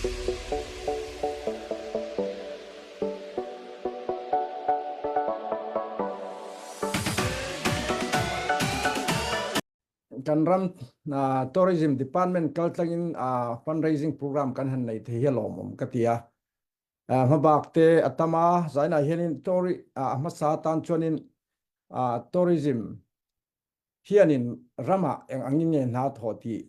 Kan ram tourism department kaltlangin fundraising program kan han nei thei hi a lawmawm ka ti a. Hmabak te a tam a, zainah hianin a hmasa tan chuanin tourism hianin ramah eng angin nge hna thawh tih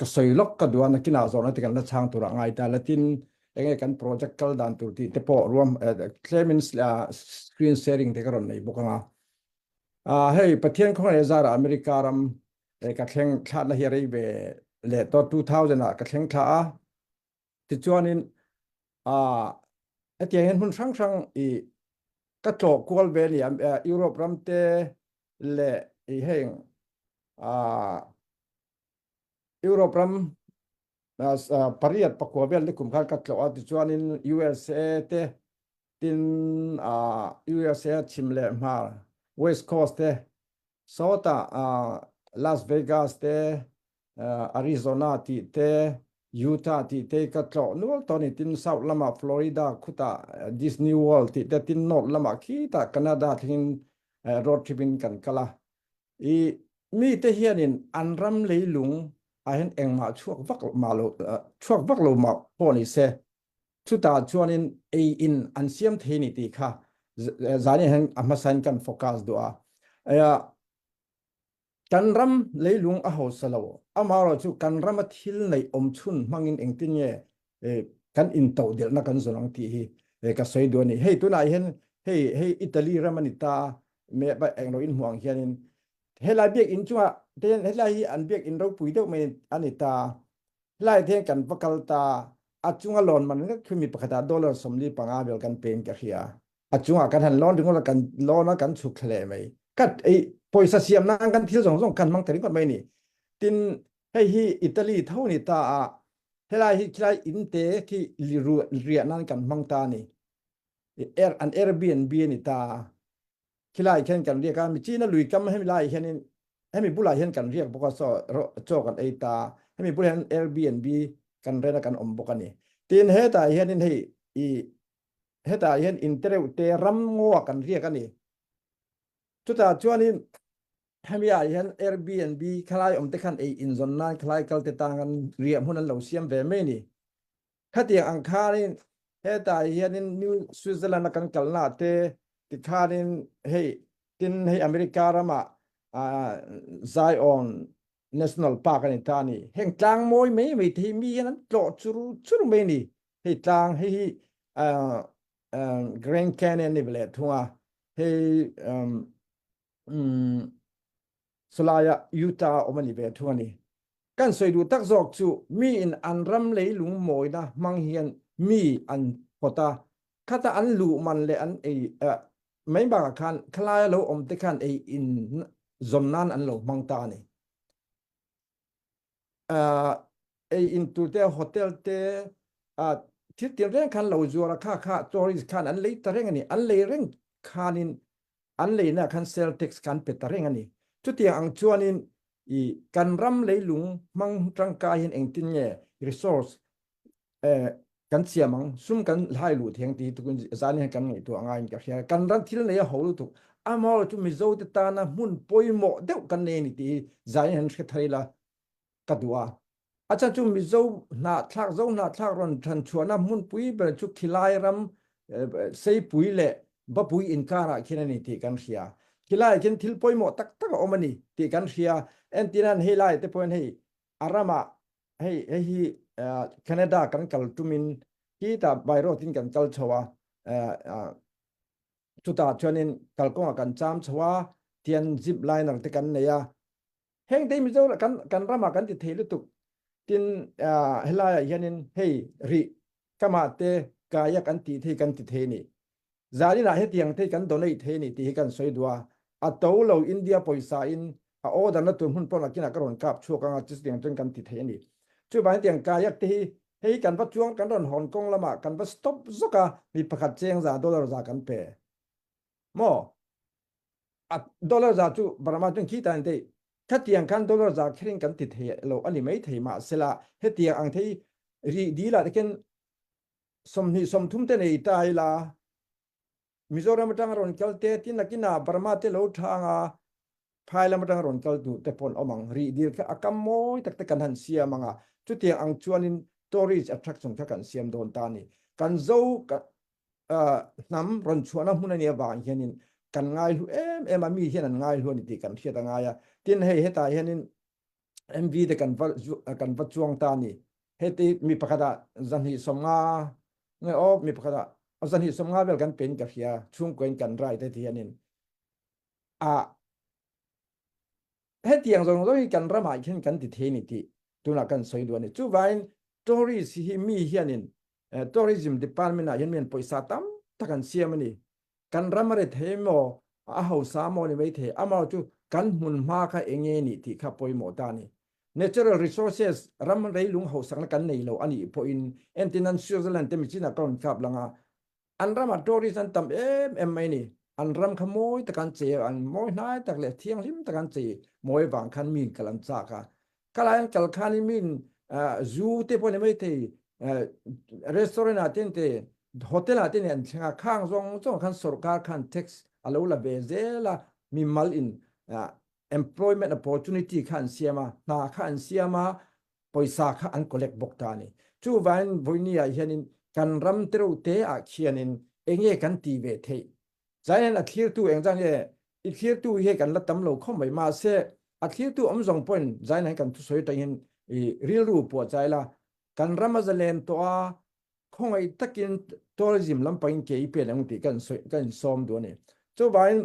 ka sawi lawk ka duh a, nakinah zawhna te kan la chhang turah ngai ta. Latin enge kan project kal dan tur tih te pawh ruam tlemin screen sharing te ka rawn nei bawk anga. Hei Pathian khawngaih zarah America ram ka thleng thlatna hi a rei ve leh tawh 2000 ah ka thleng thla a. Tichuanin hetiang hian hmun hrang hrang i ka tlawh kual ve a ni a, Europe ram te leh i heng Europe ram pariat pakua vel ni kum khan ka tlawh a, tichuanin USA te tin USA chhim leh hmar West Coast te sawtah Las Vegas te Arizona tih te Utah tih te ka tlawh nual tawh a ni. Tin South lamah Florida khutah Disney World tih te tin North lamah khitah Canada thlengin road trip in kan kal a. I mite hianin an ram leilung ah hian engmah chhuak vak mah lo chhuak vak lo mah pawh ni se chutah chuanin ei in an siam thei ni tih kha zan hian a hmasa in kan focus duh a. Kan ram leilung a hausa lo amaherawh chu kan rama thil neih awm chhun hmangin engtin nge kan intodelhna kan zawn ang tih hi ka sawi duh a ni. Hei tunah hian hei hei Italy ram a ni ta a, map a englo in hmuh ang hianin helai biakinn chungah te hian helai hi an biakinn ropui deuh mai a ni ta a, helai te hian kan va kal ta a, a chunga lawn man vek khi mi pakhatah dollar 45 vel kan pe in ka hria. A chungah kan han lawn ringawt a, kan lawn a kan chhuk thla leh mai. Ka ei pawisa siam nan kan thil zawng zawng kan hmang ta ringawt mai a ni. Tin hei hi Italy tho ni ta a, helai hi khilai in te khi riah nan kan hmang ta a ni. Air an Airbnb a ni ta a. Khilai khian kan riak a, mi China lui kam hemi lai hianin hemi bulah hian kan riak bawk a, chaw chaw kan ei ta a, hemi bulah hian Airbnb kan rent a kan awm bawk a ni. Tin hetah hianin hei i hetah hian in te reuh te ram ngaw ah kan riak a ni. Chutah chuanin hemi ah hian Airbnb khalai awm te khan ei inzawn nan khalai kal te tang an riah hmun an lo siam ve mai a ni. Khatiang ang khanin hetah hianin New Switzerland a kan kalna ah te tikhanin hei tin hei America ramah Zion National Park a ni ta a ni. Heng tlang mawi mai mai te hi mi hian an tlawh chur chur mai a ni. Hei tlang hei hi Grand Canyon ni ve leh thung a, hei Chulaia Utah a awm a ni ve thung a ni. Kan sawi duh tak zawk chu mi in an ram leilung mawina hmang hian mi an phawt a, khata an luh man leh an ei mai bakah khan khalaia lo awm te khan ei in zawm nan an lo hmang ta a ni. Ei in tur te hotel te thil tin reng khan lo zuar a kha kha tourist khan an lei ta reng a ni. An lei reng khanin an leina khan sale tax kan pe ta reng a ni. Chutiang ang chuanin i kan ram leilung hmang tangkai hian engtin nge resource kan siam ang, sum kan hlai luh thei ang tih hi tukin zan hian kan ngaihtuah ngaiin ka hria. Kan ram thil nei a ho lutuk, amaherawhchu Mizo te tana hmun pawimawh deuh kan nei a ni tih hi zan hian hre thar ila ka duh a. A chhan chu Mizo hnahthlak, Zo hnahthlak rawn than chhuahna hmunpui ber chu khilai ram Seipui leh Bapui inkarah khian a ni tih kan hria. Khilaiah khian thil pawimawh tak tak a awm a ni tih kan hria. Entirnan hei laiah te pawhin hei a ramah hei hei hi Canada kan kal tumin khitah by road in kan kal chho a, chutah chuanin kalkawngah kan cham chho a, tian zip liner te kan nei a. Heng te Mizo kan kan ramah kan ti thei lutuk. Tin helaiah hianin hei rih kamah te kayak an tih thei kan ti thei ni. Zaninah hetiang thei kan donate thei ni tih hi kan sawi duh a. A to lo India pawisa in a order na tur hmun pawh nakinah ka rawn kap chhuak anga chutiang chuan kan ti thei a ni. Chuvang hetiang kayak te hi hei kan va chuang kan rawn hawn kawng lamah kan va stop zawk a mi pakhat cheng za dollar za kan pe maw? A dollar za chu Burma chuan khi tan te khatiang khan dollar za kherin kan ti thei lo a ni mai thei mahsela hetiang ang thei. Ri dil ah te khian 20 30 te nei ta ila Mizoram atanga rawn kal te tin nakinah Burma te lo tha anga phai lam atanga rawn kal duh te pawh an awm ang. Rih dil kha a kam mawi tak te kan han siam anga chutiang ang chuanin tourist attraction kha kan siam dawn ta a ni. Kan zo hnam rawn chhuahna hmun a nih avang hianin kan ngaihlu em em a, mi hian an ngaihlu a ni tih kan hriat a ngai a. Tin hei hetah hianin MV te kan va kan va chuang ta ni. Heti mi pakhat ah 250 nge aw mi pakhat ah 250 vel kan pen ka hria chhungkua in kan rai te ti hianin a hetiang zawng zawng hi kan ramah hian kan ti thei ni tih tunah kan sawi duh a ni. Chuvangin tourist hi mi hianin tourism department ah hian mi an pawisa tam tak an siam a ni. Kan ram a ri thei maw, a hausa maw ni mai thei, amaw chu kan hmun hma kha eng nge nih tih kha pawimawh ta a ni. Natural resources ram reilung hausakna kan nei lo a nih pawhin entirnan Switzerland te michina ka rawn kap lang a, an ramah tourist an tam em em mai ni. An ram kha mawi taka an chei a, an mawi hnai tak leh thianghlim taka an chei mawi avang khan mi kal an chak a. Khalai an kal khanin min zu te pawh ni mai thei restaurant ah ten te hotel ah te nen an thleng a, khang zawng zawng khan sorkar khan tax a lo la ve zel a, mi mal in employment opportunity kha an siam a, hna kha an siam a, pawisa kha an collect bawk ta a ni. Chuvangin vawiini ah hianin kan ram tereuh te ah khianin enge kan ti ve theih Zain a thlirtu engzah nge i thlirtu hi kan la tam lo khawp mai mahse a thlirtu awm zawng pawhin Zain hian kan thusawi atangin i rilru puah chai la kan ram a zalen tawh a khawngaih takin tourism lampangin ke i pen ang tih kan sawi kan insawm duh a ni. Chuvangin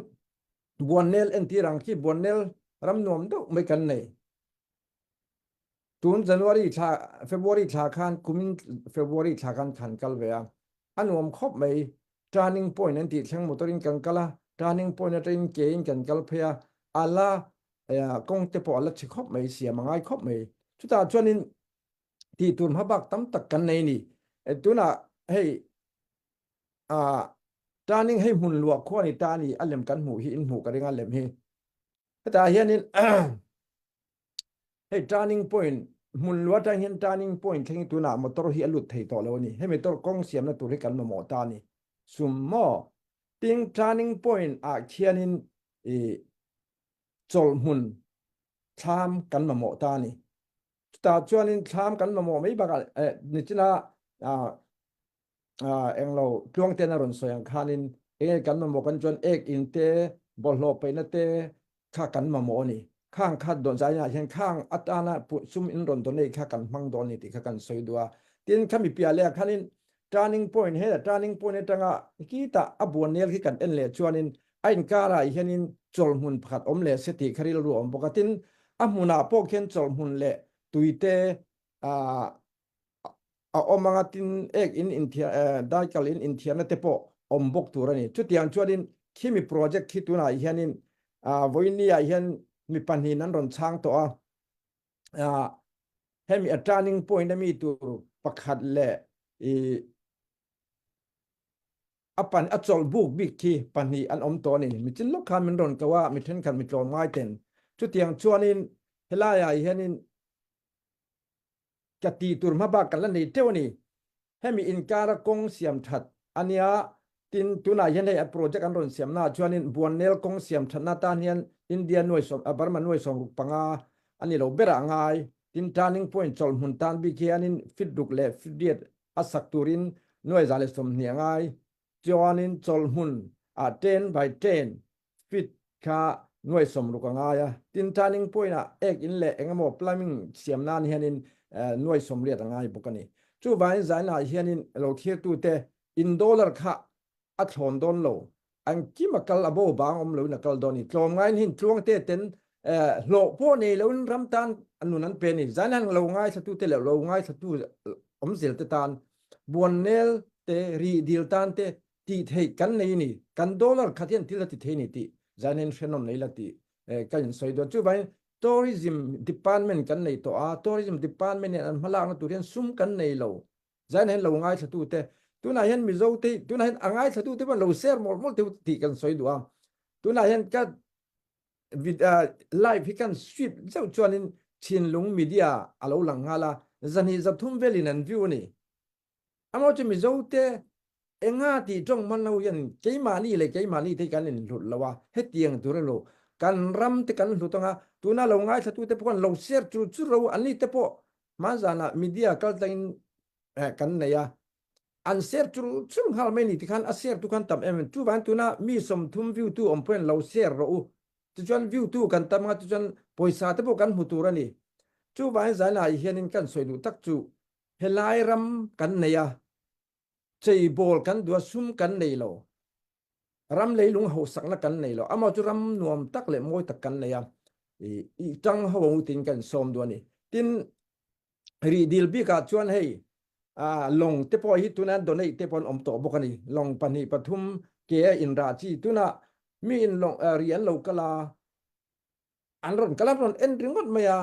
Buannel entir ang khi Buannel ram nuam deuh mai kan nei. Tun January thla, February thla khan, kumin February thla khan kan kal ve a, a nuam khawp mai. Turning point an tih thleng motor in kan kal a, turning point atangin ke in kan kal phei a, a la kawng te pawh a la chhe khawp mai, siam a ngai khawp mai. Chutah chuanin tih tur hmabak tam tak kan nei a ni. Tunah hei turning hei hmun luah khua a ni ta a ni, a lem kan hmuh hi in hmuh ka ring a lem hi. Hetah hianin Hei turning point hmun lua atang hian turning point thleng hi tunah motor hi a lut thei tawh lo a ni. Hemi tor kawng siamna tur hi kan mamawh ta a ni. Sum maw? Tin turning point ah khianin i chawlh hmun thlam kan mamawh ta a ni. Chutah chuanin thlam kan mamawh mai bakah eh nichina ah englo tluang ten a rawn sawi ang khanin enge kan mamawh kan chuan ek in te bawlhhlawh peihna te kha kan mamawh a ni. Khang kha dawn zainah hian khang atana sum in rawn donate kha kan hmang dawn ni tih kha kan sawi duh a. Tin khami piah leh ah khanin turning point he turning point atanga khitah a buan nel khi kan en leh chuanin a inkarah hianin chawlhmun pakhat awm leh se tih kha rilru a awm bawk a. Tin a hmunah pawh khian chawlhmun leh tuite a awm anga tin ek in inthiar daikal in inthiarna te pawh awm bawk tur a ni. Chutiang chuanin khimi project khi tunah hianin vawiin ah hian mi pahnihin an rawn chhang tawh a, hemi a turning point a mi tur pakhat leh i a pan a chawlh buk bik khi pahnih an awm tawh a ni. Mi chin lawk khan min rawn ko a, mi thenkhat mi tlawm ngai ten. Chutiang chuanin helaiah hianin Ka tih tur hma bak kan la nei teuh a ni. Hemi inkara kawng siam that a nia, tin tunah hian hei a project an rawn siam naah chuanin Buannel kawng siam thatna tan hian India nuai sawm, Burma nuai 65 a ni lo berah a ngai. Tin turning point chawlh hmun tan bik hianin feet ruk leh feet riat a sak turin 120 a ngai. Chuanin chawlh hmun ah ten by ten feet kha 60,000 a ngai a, tin turning point ah ek in leh eng emaw plumbing siam nan hianin 80,000 a ngai bawk a ni. Chuvangin zainah hianin lo thirtute in dollar kha a thlawn dawn lo, an kim a kal a bo bang awm loin a kal dawn a ni. Tlawmngaiin hin tluangte ten hlawh pawh nei loin ram tan nun an pe a ni. Zainah lo ngaithlatute leh lo ngaithlatu awmzel te tan buannel te rih dil tan te tih theih kan nei ni, kan dollar khat hian thil a ti thei ni tih zanin hrenawm nei la tih ka in sawi dawn. Chuvangin tourism department kan nei tawh a, tourism department hian an hmalakna tur hian sum kan nei lo. Zanin hian lo ngaithlatu te, tunah hian Mizo te, tunah hian a ngaithlatu te pawh lo share mawlh mawlh teh tih kan sawi duh a. Tunah hian ka live hi kan sweep zeuh chuanin Thinlung media a lo lang nghal a. 200 300 velin an view a ni. Amaw chu Mizo te enga tih tawng hman ho hian keimahni leh keimahni te hi kan inhlut lo a, hetiang tur a lo kan ram te kan hlut anga tuna lo ngaithla tu te pawh khan lo share chur chur ro anni te pawh hmanzanah media kaltlangin kan nei a, an share chur chur nghal mai ni tikhan a share tu khan tam em em chuvangin tuna mi 30 view tu awm pawhin lo share rawh u tichuan view tu kan tam anga tichuan pawisa te pawh kan hmu tur a ni. Chuvangin zainah hianin kan sawi duh tak chu Helai ram kan nei a, cheibawl kan duh a, sum kan nei lo. Ram leilung hausakna kan nei lo. Amaw chu ram nuam tak leh mawi tak kan nei a, i tang ho ang u tiin kan sawm duh a ni. Tin, rih dil bikah chuan hei lawng te pawh hi tuna donate te pawh an awm tawh bawk a ni. Lawng pahnih pathum ke a inrah chi tuna mi in lawng ri an lo kal a, an rawn kal a, an rawn en ringawt mai a.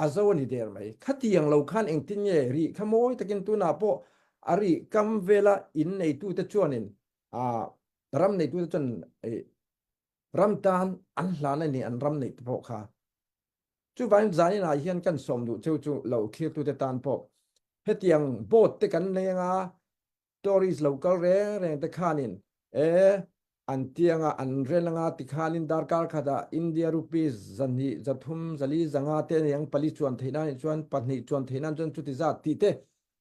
A zo a ni der mai. Khatiang lo khan engtin nge rih kha mawi takin tunah pawh a rih kam vela in neitute chuanin ah ram neitute chuan ih ram tan an hlan a ni an ram neih te pawh kha. Chuvangin zaninah hian kan sawm duh cheu chu lo thlirtute tan pawh hetiang boat te kan nei anga Tourist lo kal reng reng te khanin e an tianga an rel anga tikhanin darkar khatah India rupees 200 300 400 500 te aniang pali chuan theih nan chuan pahnih chuan theih nan chuan chuti zat tih te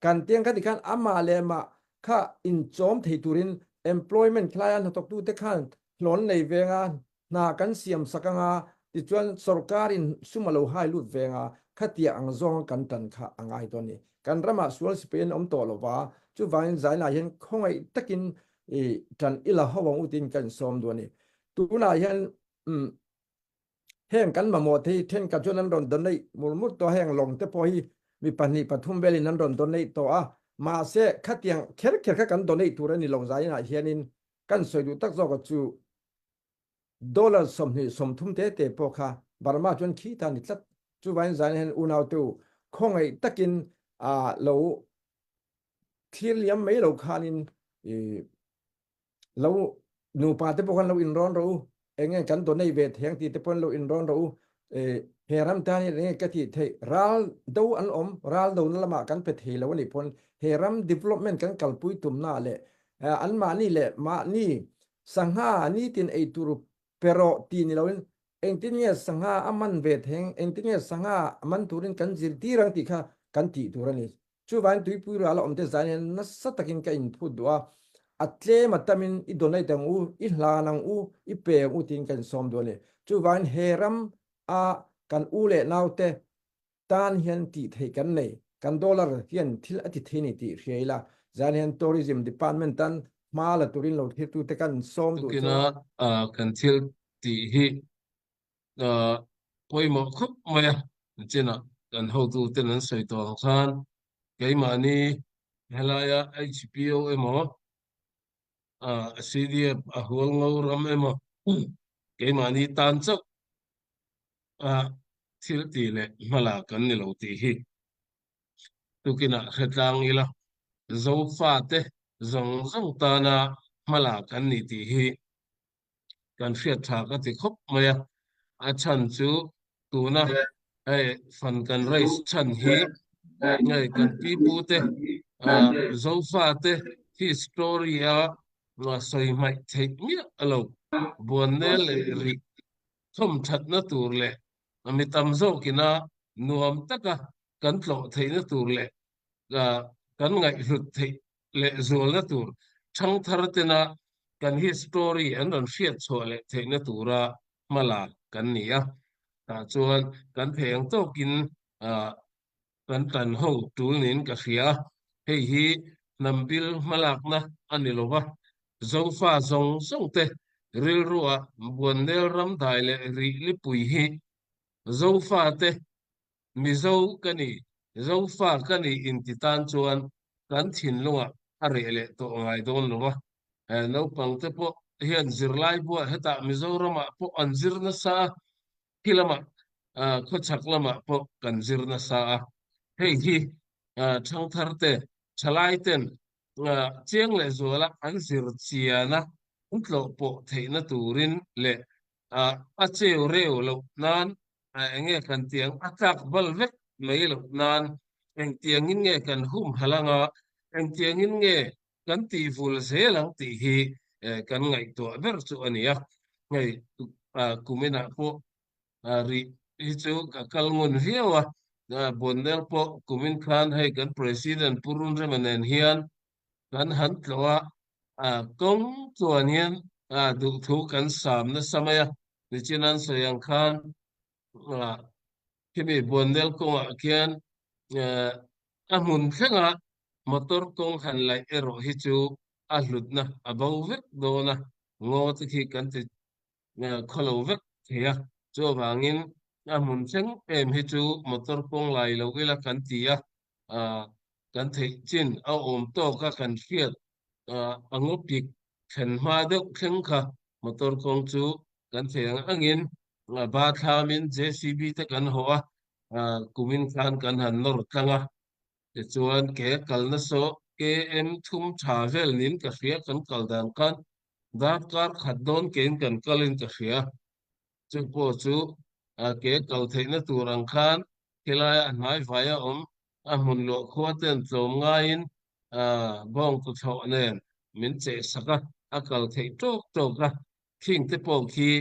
kan tiang kha tikhan amah leh amah kha inchawm thei turin employment khlai a hnathawktu te khan hlawn nei venga Hna kan siam sak anga, tichuan sorkarin sum a lo hai lut veng a, khatiang ang zawnga kan tan kha a ngai dawn a ni. Kan ramah sual sipai an awm tawh lo va, chuvangin zainah hian khawngaih takin i tan i la ho ang u tiin kan sawm duh a ni. Tunah hian umm heng kan mamawh te hi thenkhat chuan an rawn donate mur mur tawh a, heng lawng te pawh hi mi pahnih pathum velin an rawn donate tawh a, mahse khatiang kher kher kha kan donate tur a ni lo zainah hianin kan sawi duh tak zawk chu Dollar 20 30 te te pawh kha Burma chuan khi ta ni tlat. Chuvangin zan hian unaute u khawngaih takin lo thlir liam mai lo khanin lo nupa te pawh khan lo inrawn rawh u. Enge kan donate ve thei ang tih te pawhin lo inrawn rawh u. He ram tan hian enge ka tih theih ral do an awm ral dona lamah kan pe thei lo a nih pawn he ram development kan kalpui tumna leh anmahni leh mahni Sangha nitin ei tur pe rawh tih ni loin engtin nge sangha a man ve theng, engtin nge sangha a man turin kan zirtir ang tih kha kan tih tur a ni. Chuvangin tuipui ral a awmte zan hian nasa takin ka inphut duh a, a tlem a tamin i donate ang u, i hlan ang u, i pe ang u tiin ka insawm duh a ni. Chuvangin he ram a kan u leh naute tan hian tih theih kan nei, kan dollar hian thil a ti thei ni tih hria ila, zan hian Tourism Department tan hma la turin lo thirtute kan sawm duh chu. Tukina kan thil tih hi pawimawh khawp mai a, chinah kan hotuten an sawi tawh ang khan keimahni helaia HPO emaw CDF a hual ngo ram emaw keimahni tan chauh a thil tih leh hmala kan ni lo tih hi tukinah hre tlang ila, Zofate zawng zawng tana hmala kan ni tih hi kan hriat tha ka ti khawp mai a, a chhan chu tuna hei fund kan raise chhan hi hei kan pi pu te Zofate history a sawi hmaih theih miah lo, Buannel leh rih thawmthatna tur leh mi tam zawkina nuam taka kan tlawh theihna tur leh kan ngaihhlut theih leh zualna tur thangthar tena kan history an rawn hriat chhuah leh theihna tura hmala kan ni a. Tah chuan kan theih ang tawkin Kan tan ho tul niin ka hria. Hei hi hnam bil hmalakna a ni lo va, Zofa zawng zawng te rilruah Buannel ramdai leh rih lipui hi Zofa te Mizo ka ni, Zofa ka ni inti tan chuan kan thinlungah a reh leh tawh ngai dawn lo va. Naupang te pawh hian zirlai buah hetah Mizoramah pawh an zir nasa a, Khi lamah khawchhak lamah pawh kan zir nasa a, hei hi thangthar te, thalai ten chiang leh zuala an zir chiana an tlawh pawh theihna turin leh a cheu reu loh nan enge kan tih ang a tlak bal vek mai loh nan. Engtiangin nge kan humhalh anga, engtiangin nge kan tihvul zel ang tih hi kan ngaihtuah ber chu a ni a. Hei kuminah pawh rih hi chu ka kal ngun viau a, Buannel pawh kumin khan hei kan President Pu Runrema nen hian kan han tlawh a, kawng chuan hian duhthu kan sam nasa mai a, nichin an sawi ang khan khimi Buannel kawngah khian a hmun thlenga motor kawng han laih erawh hi chu a hlutna a bo vek dawn a, ngaw te khi kan ti khawlo vek thei a, chuvangin a hmun thleng em hi chu motor kawng lai lo ila kan ti a, kan theih chin a awm tawk a kan hriat a ngaw pik thlen hma deuh thleng kha motor kawng chu kan thei ang angin ba thlamin JCB te kan hawh a, kumin khan kan han nawr tlang a, tichuan ke kalna saw KM thum tha vel nin ka hria kan kal dan khan darkar khat dawn kein kan kalin ka hria. Chu pawh chu ke kal theihna tur ang khan khilai a hnai vai a awm a hmun luah khua ten tlawm ngaiin bawng tuthlawh nen min cheh sak a, a kal theih tawk tawk a, khing te pawh khi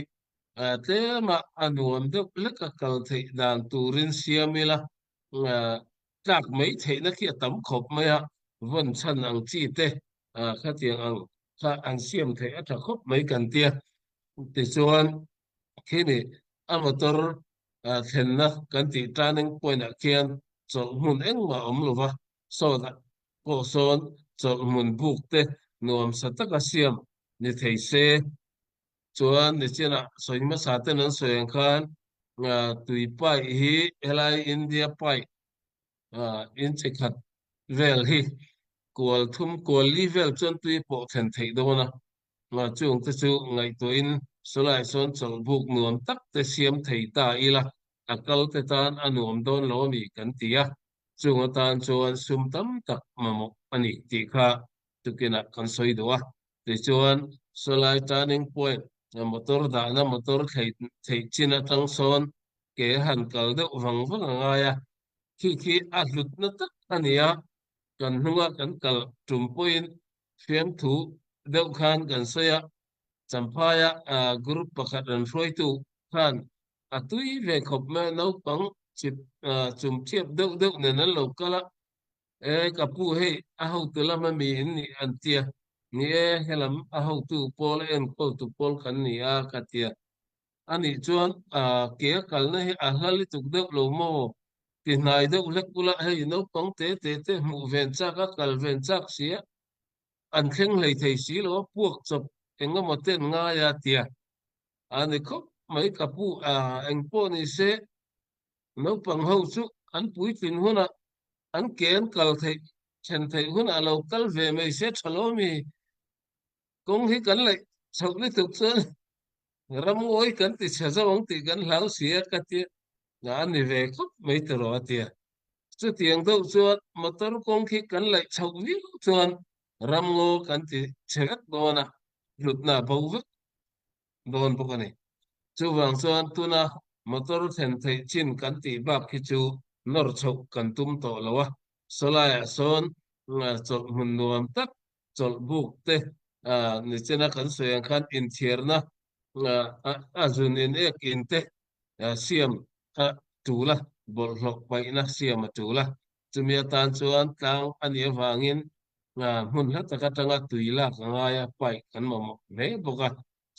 tlema a nuam deuh lek a kal theih dan turin siam ila tlak mai theihna khi a tam khawp mai a, vawn chhan ang chi te khatiang ang kha an siam theih a tha khawp mai kan tia. Tichuan khini a motor thlenna kan tih turning point ah khian chawlh hmun engmah a awm lo va, sawtah pawh sawn chawlh hmun buk te nuamsa taka siam ni thei se. Chuan nichinah sawi hmasa ten an sawi ang khan tui pipe hi helai India pipe inchi khat vel hi kual thum kual li vel chuan tui pawh thlen theih dawn a, chung te chu ngaihtuahin sawlai sawn chawlhbuk nuam tak te siam thei ta ila a kal te tan a nuam dawn lo a ni kan ti a, chung atan chuan sum tam tak mamawh a ni tih kha tukinah kan sawi duh a. Tichuan sawlai turning point motor dahna motor theih chin atang sawn ke han kal deuh vang vang a ngai a, khi khi a hlutna tak a ni a, kan hnunga kan kal tum pawhin fiamthu deuh khan kan sawi a, Champhaia group pakhat rawn hruaitu khan a tui ve khawp mai a, naupang chip chum thiap deuh deuh nen an lo kal a, E ka pu hei a hotu lama mi in nih an tia, ni e helam a hotu pawl a enkawltu pawl kan ni a ka tia. A nih chuan ke a kalna hi a hla lutuk deuh lo maw? Ti hnai deuh hlek ula hei naupang te te te hmuh ven chak a kal ven chak si a, an thleng hlei thei si lo a puak chawp eng emaw ten ngai a tia. A ni khawp mai ka pu engpawh ni se naupang ho chu an puitlin hunah an ke an kal theih then theih hunah lo kal ve mai se tha lo mi kawng hi kan laih chhoh lutuk chuan ramngawi kan ti chhe zo ang tih kan hlau si a ka tia a ni ve khawp mai tiraw a tia chutiang deuh chuan motor kawng khi kan laih chhoh viau chuan ramngaw kan ti chhe vek dawn a hlutna a bo vek dawn bawk a ni. Chuvang chuan tuna motor thlen theih chin kan tih bak hi chu nawr chhoh kan tum tawh lo a, sawlaiah sawn chawlh hmun nuam tak chawlh buk te nichina kan sawi ang khan inthiarna a zun in ek in te siam a tul a, bawlhhlawh paihna siam a tul a. Chumi atan chuan tlang a nih avangin hmun hla tak atanga tui lak a ngai a, paih kan mamawh hle bawk a.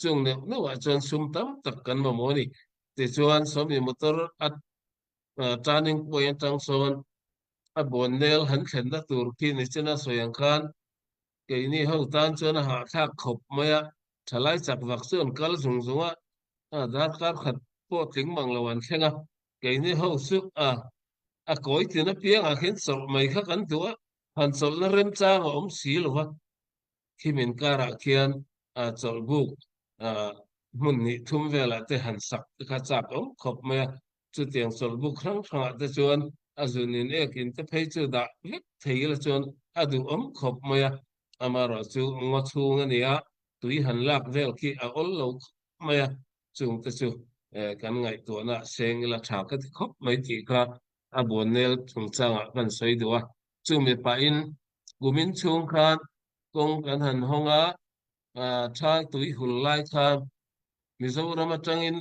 Chung neuh neuhah chuan sum tam tak kan mamawh a ni. Tichuan sawmi motor a turning point atang sawn a bawn nel han thlenna tur khi nichina sawi ang khan keini ho tan chuan a hahthlak khawp mai a, thalai chak vak chu an kal zung zung a, darkar khat pawh tling mang lo an thleng a, keini ho chu a a kawi tin apiangah khian chawlh mai kha kan duh a, han chawlhna remchang a awm si lo va, khim inkarah khian chawlh buk hmun hnih thum velah te han sak te kha chak awm khawp mai a, chutiang chawlh buk hrang hrangah te chuan a zun in ek in te phei chu dah vek thei ila chuan a duh awm khawp mai a, amaherawh chu ngaw chhung a ni a, tui han lak vel khi a awl lo khawp mai a, chung te chu kan ngaihtuahna seng ila tha ka ti khawp mai tih kha. a buannel chungchangah kan sawi duh a. Chumi pahin kumin chhung khan kawng kan han hawng a, thal tui hul lai khan Mizoram atangin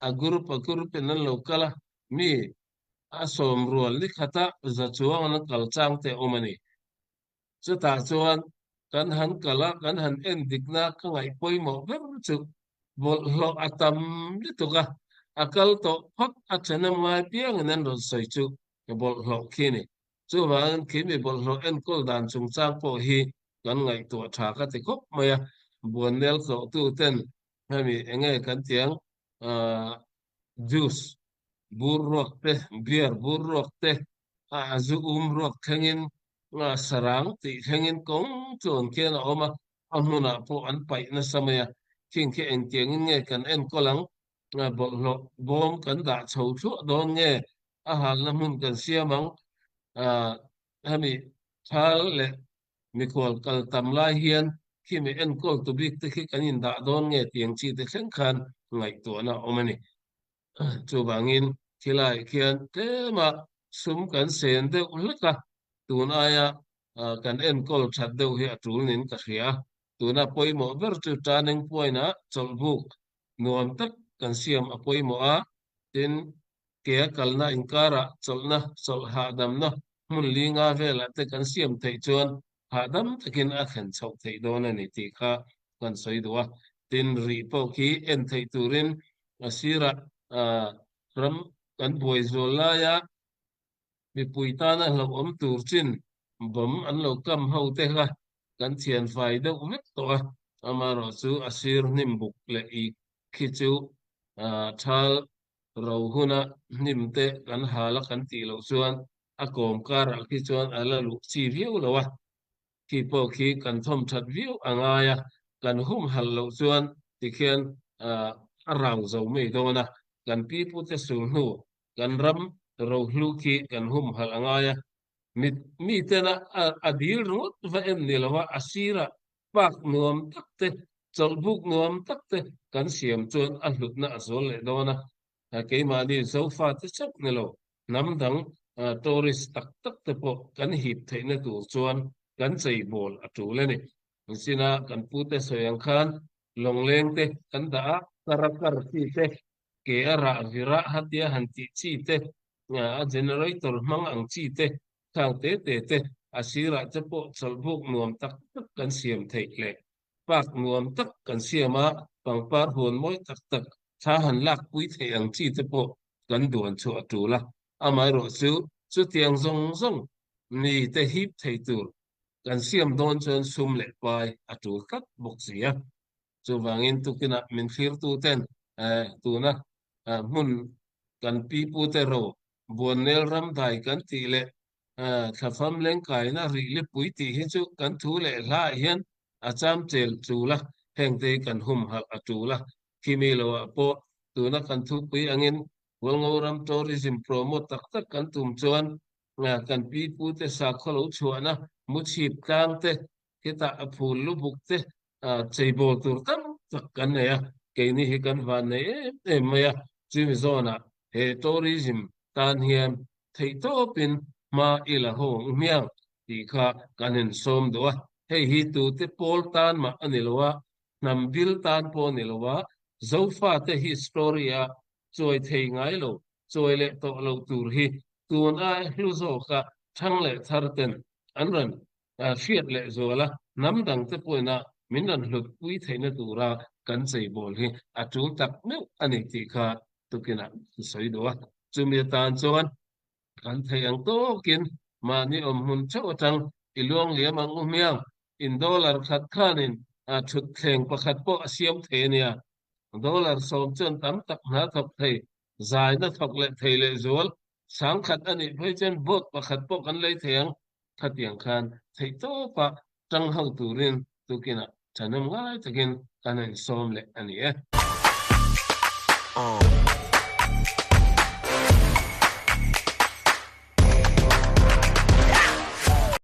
a group a group in an lo kal a, mi a sawm rual ni khata za chuang an kal chang te a awm a ni. Chutah chuan kan han kal a, kan han en dikna ka ngaih pawimawh ber chu bawlhhlawh a tam lutuk a, a kal tawh phawt a thenawm ngai piangin an rawn sawi chu bawlhhlawh khi a ni. Chuvangin khi mi bawlhhlawh enkawl dan chungchang pawh hi kan ngaihtuah tha ka ti khawp mai a, Buannel tlawhtu ten hemi enge kan tiang juice bur ruak te, beer bur ruak te, a zu um ruak thlengin sarang tih thlengin kawng chuan khian a awm a, a hmunah pawh an paih nasa mai a, khing khi engtiangin nge kan enkawl ang, bawlhhlawh bawm kan dah chho thluah dawn nge a halna hmun kan siam ang, hemi thal leh mikhual kal tam lai hian khi mi enkawl tu bik te khi kan indah dawn nge tiang chi te thleng khan ngaihtuahna a awm a ni. Chuvangin thilai khian tlema sum kan sen deuh hlek a, tun aia kan enkawl that deuh hi a tul niin ka hria. Tuna pawimawh ber chu turning point-ah chawlhbuk nuam tak kan siam a pawimawh a, tin Kea kalna inkarah chawlhna, chawlh hahdamna hmun linga velah te kan siam theih chuan hahdam takin a thlen chhoh theih dawn a ni tih kha kan sawi duh a. Tin, rih pawh khi en theih turin a sirah ram kan buai zual laia mipui tana hlauhawm tur chin bomb an lo kam ho te kha kan thian fai deuh vek tawh a, amaherawhchu a sir hnim buk leh ik khi chu thal Ro huna hnim te kan hal a kan tih loh chuan a kawm karah khi chuan a la luh chi viau lo a, khi pawh khi kan thawm that viau a ngai a, kan humhalh loh chuan tikhian a rang zo mai dawn a, kan pipute sul hnu kan ram rohlu khi kan humhalh a ngai a, mit miten a a dil ringawt va en ni lo a, a sirah park nuam tak te, chawlhbuk nuam tak te kan siam chuan a hlutna a zual leh dawn a, keimahni Zofa te chauh ni lo, hnam dang tourist tak tak te pawh kan hip theihna tur chuan kan cheibawl a tul a ni. China kan pute sawi ang khan lawngleng te kan dah a, karakar chi te, ke a rah vir a hatia han tih chi te, a generator hmang ang chi te Thang te te te a sirah te pawh chawlhbuk nuam tak tak kan siam theih leh park nuam tak kan siam a, pangpar huan mawi tak tak thla han lakpui theih ang chi te pawh kan duan chhuah a tul a. Amaherawh chu chutiang zawng zawng mi te hip thei tur kan siam dawn chuan sum leh pai a tul tlat bawk si a. Chuvangin tukinah min thlirtu ten tuna hmun kan pipute ro Buannel ramdai kan tih leh thlafam lengkaina rih lipui tih hi chu kan thu leh hlaah hian a cham chel tul a, hengte hi kan humhalh a tul a. Khimi loah pawh tuna kan thupui angin Hualngo ram tourism promote tak tak kan tum chuan kan pipute sakhaw lo chhuahna muchhip tlang te, khitah a phul lubuk te cheibawl tur tam tak kan nei a, keini hi kan van nei em em mai a, chumi zawnah he tourism tan hian theihtawpin hma i la ho ang hmiang tih kha kan insawm duh a, hei hi tute pawl tan mah a ni lo a, hnam bil tan pawh a ni lo a, Zofate hi story a chawi thei ngai lo, chawi leh tawh lo tur hi tun a hlu zawka thang leh thar ten an rawn hriat leh zual a, hnam dangte pawhin min rawn hlutpui theihna tura kan cheibawl hi a tul tak meuh a ni tih kha tukinah ka sawi duh a. Chumi atan chuan kan theih ang tawkin mahni awm hmun theuh atang i luang liam ang u hmiang, in dollar khat khanin thutthleng pakhat pawh a siam thei a nia. Dollar sawm chuan tam tak hna thawk thei, zaina thawk leh thei leh zual sangkhat a nih phei chuan boat pakhat pawh kan lei thei ang. Khatiang khan theihtawpa tang ho turin tukinah thahnem ngai takin kan insawm leh a ni e.